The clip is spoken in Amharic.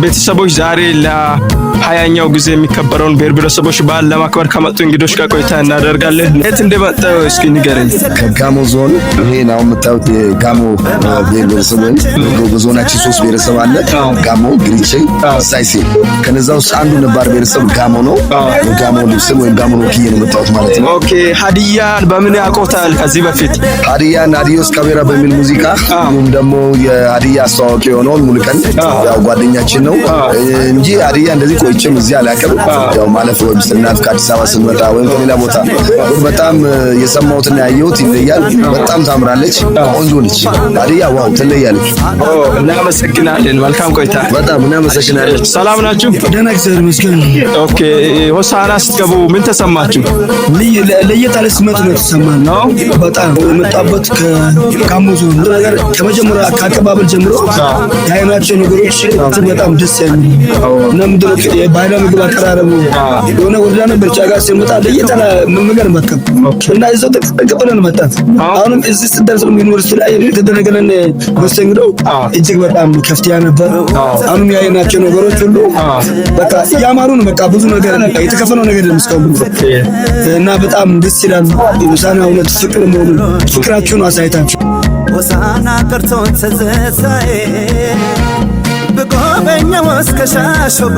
ቤተሰቦች፣ ዛሬ ለ20ኛው ጊዜ የሚከበረውን ብሔር ብሔረሰቦች በዓል ለማክበር ከመጡ እንግዶች ጋር ቆይታ እናደርጋለን። የት እንደመጣው እስኪ ንገረኝ። ከጋሞ ዞን። ይሄ አሁን የምታዩት የጋሞ ብሔር ብሔረሰብ ወይም በዞናችን ሶስት ብሔረሰብ አለ። ጋሞ፣ ግሪቼ፣ ሳይሴ። ከነዛ ውስጥ አንዱ ነባር ብሔረሰብ ጋሞ ነው። ጋሞ ልብስን ወይም ጋሞ ወክዬ ነው የመጣሁት ማለት ነው። Okay፣ ሀዲያን በምን ያውቁታል ከዚህ በፊት? ሀዲያን አዲዮስ ካቤራ በሚል ሙዚቃ፣ እንዲሁም ደግሞ የሀዲያ አስተዋዋቂ የሆነውን ሙሉቀን ያው ጓደኛችን ነው እንጂ ሀዲያ እንደዚህ ቆይቼም እዚህ አላውቅም። ያው ማለፍ ወይም ስናት ከአዲስ አበባ ስንመጣ ወይም ከሌላ ቦታ ግን በጣም የሰማሁትና ያየሁት ይለያል። በጣም ታምራለች፣ ቆንጆ ነች። ሀዲያ wow ትለያለች። እናመሰግናለን። መልካም ቆይታ። በጣም እናመሰግናለን። ሰላም ናችሁ? ደህና፣ እግዚአብሔር ይመስገን። Okay፣ ሆሳዕና ስትገቡ ምን ተሰማችሁ? ለየት ያለ ስሜት ነው የተሰማን። ነው? በጣም የመጣበት ከጋሞ ዞን ነገር ከመጀመሪያ ከአቀባበል ጀምሮ ያየናቸው ነገሮች እጅግ በጣም ደስ የሚል እና ምንድን ነው የባህላዊ ምግብ አቀራረቡ፣ የሆነ ወረዳ ነበር ጫጋ ሲመጣ ለየት ያለ ምግብ መጣ እና እዛው ጥቅጥቅ ብለን መጣን። አሁንም እዚህ ስንደርስ ዩኒቨርሲቲ ላይ የተደረገልን መስተንግዶ እጅግ በጣም ከፍተኛ ነበር። አሁንም ያየናቸው ነገሮች ሁሉ በቃ ያማሩ ነው። በቃ ብዙ ነገር የተከፈለው ነገር የለም እስካሁን እና በጣም ደስ ይላል። ሆሳዕና እውነት ፍቅር መሆኑን ፍቅራችሁን አሳይታችሁ ሆሳዕና ቀርቶን ትዝታዬ ብጎበኘው እስከ ሻሸጎ።